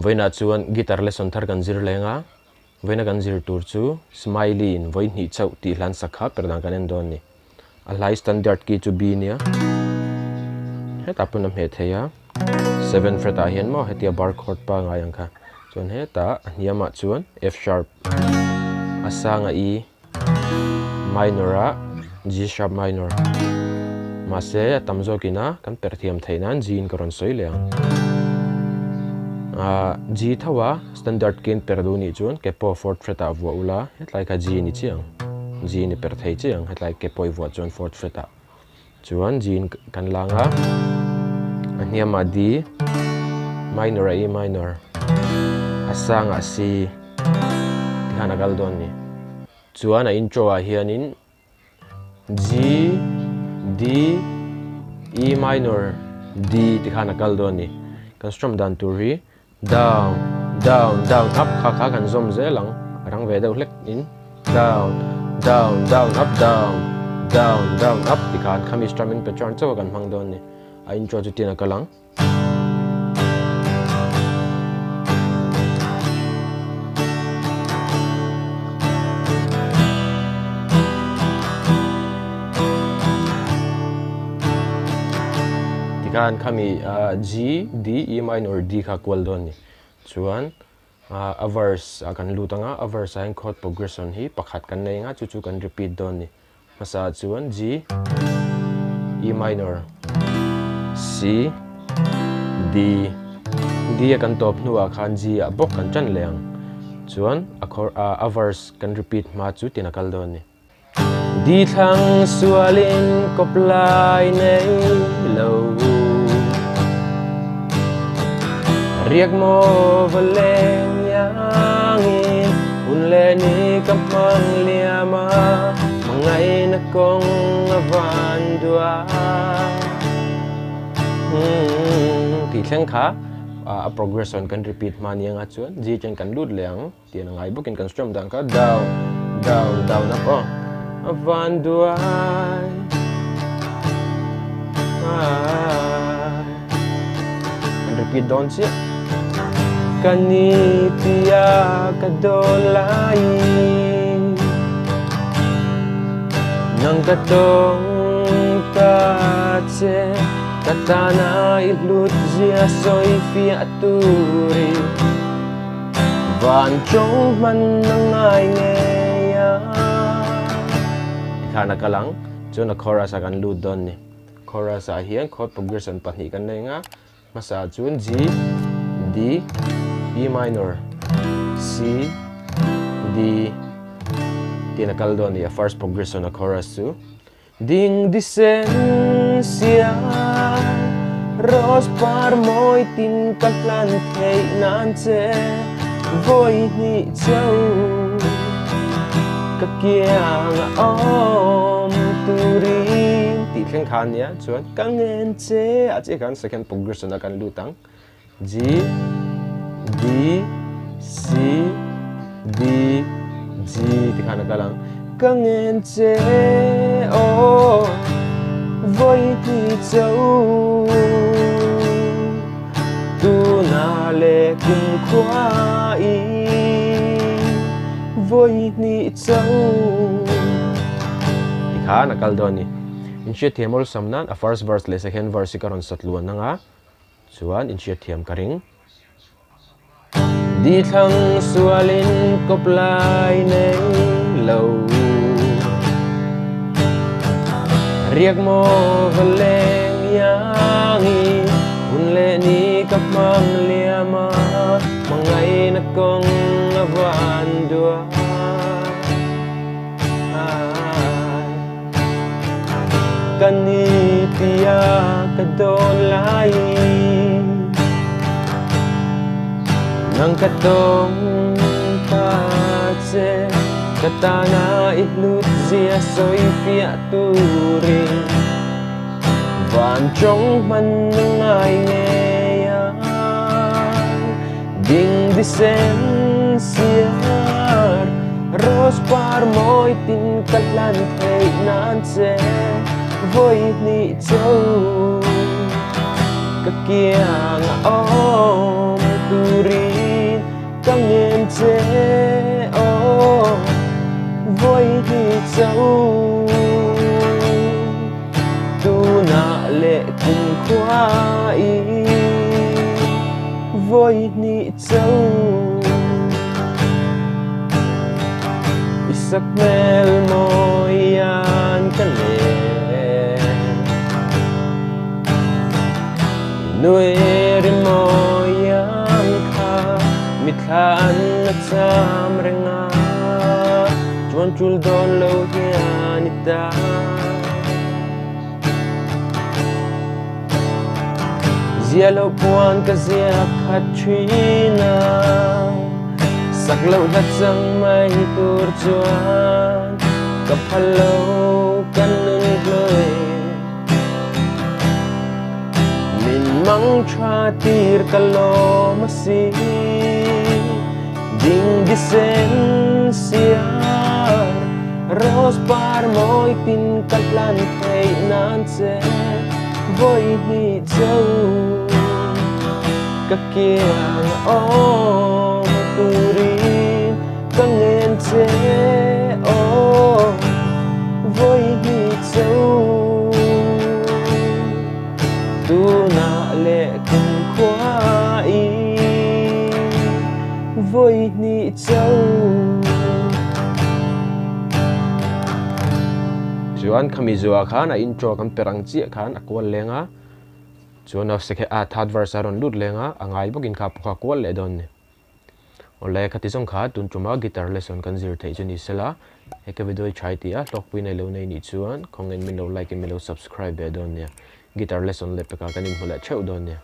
Vawiinah chuan guitar lesson thar kan zir leng a, vawiina kan zir tur chu Smiley in vawi hnih chauh tih hlan sak kha per dan kan en dawn a ni. A hlai standard key chu B nia. Hetah pawn a hmeh thei a, seven fret ah hian maw hetia bar chord pangai ang kha. Chuan hetah a hniamah chuan F sharp, a sanga E, minor ah G sharp minor. Mahse a tam zawkin a kan perh thiam theih nan G in ka rawn sawi leh ang. Ah G tho a standard key in perh duh nih chuan ke pawh fourth fret ah vuah ula hetlai kha G ni chiah ang. G ni perh thei chiah ang hetlai ke pawh i vuah chuan fourth fret ah chuan G in kan lang a. A hniamah D minor ah E minor a sangah C tikhan a kal dawn a ni. Chuan a intro ah hianin G, D, E minor, D ti khan a kal dawn a ni. Kan strum dan tur hi down, down, down, up kha kha kan zawm zel ang. A rang ve deuh hlek in down, down, down, up, down, down, down, up ti khan khami strumming pattern chauh a kan hmang dawn a ni. A intro chu tin a kal ang. Tikhan khami G, D, E minor, D kha kual dawn a ni. Chuan a verse ah kan lut anga, a verse ah hian chord progression hi pakhat kan nei anga chu chu kan repeat dawn a ni. Hmasa chuan G, E minor, C, D, D a kan tawp hnuah khan G ah bawk kan tan leh ang. Chuan a chord a verse kan repeat hma chu tin a kal dawn a ni. Di thlang sualin kawp lai nei lo. Riak maw va leng iangin hun leh ni ka hmang liam a, hmangaihna kawng a van duah. Tih thleng kha a progression kan repeat hma ni anga chuan G chen kan lut leh ang tih an ngai bawkin kan strum dan kha down down down up aw a van duai kan repeat dawn chiah ka ni tia ka dawn lai nang ka tawng ta che ka tana i hlut zia sawi fiah turin Van chawng hman a ngai ngei a. Tikhan a kal ang. Chuan a chorus ah kan lut dawn ni. Chorus ah hian chord progression pahnih kan nei anga. Hmasa ah chuan G, D, E minor, C, D tiin a kal dawn a ni a first progression a chorus chu. Ding di sen sia Rose par mawi tin ka hlan theih nan che Vawi hnih chauh ka kiang a awm turin Tih thleng kha ania chuan ka ngen che a chiah khan second progression ah kan lut ang G D C D G ti khan a kal ang. Ka ngen che aw vawi ti cho tuna le kum khua i vawi hnih cho ti khan a kal dawn a ni. Inhriatthiam awlsam nan a first verse leh second verse hi ka rawn satluan ang a. Chuan inhriat thiam ka ring. Di thlang sualin kawp lai nei lo. Riak maw va leng iangi hun leh ni ka hmang liam a, hmangaihna kawng a van duai. Ka ni tia ka dawn lai Nang ka tawng ta che Ka tana i hlut zia sawi fiah turin Van tawng hman a ngai ngei ang Ding di sen siar Rose par mawi tin ka hlan theih nan che Vawi hnih chauh ka kiang a awm turin. che aw vawi hnih chauh tunah leh kumkhua i vawi hnih chauh i sak hmel mawian ka leng. Nui rimawi ang kha mithla an la cham reng a, chuan tul dawn lo hian i ta. Zia loh puan ka ziak khat thin a, sak loh hla chang mai tur chuan ka phal lo kan nun hlui. Min mang tha tir ka lawm a si, ding disen siar rose par mawi tin ka hlan theih nan che vawi hnih chauh ka kiang awm turin ka ngen che aw vawi hnih chauh tunah leh kumkhua i vawi hnih chauh. Chuan khami zuah khan a intro kan per ang chiah khan a kual leng a, chuan a second a third verse a rawn lut leng a, a ngai bawkin kha pawh kha a kual leh dawn a ni. Awle khati zawng kha tun tuma guitar lesson kan zir theih chu ni sela, he ka video hi tha i ti a, hlawkpui nei lo nei nih chuan khawngin min lo like in min lo subscribe ve dawn nia. Guitar lesson leh pekah kan inhmu leh theuh dawn nia.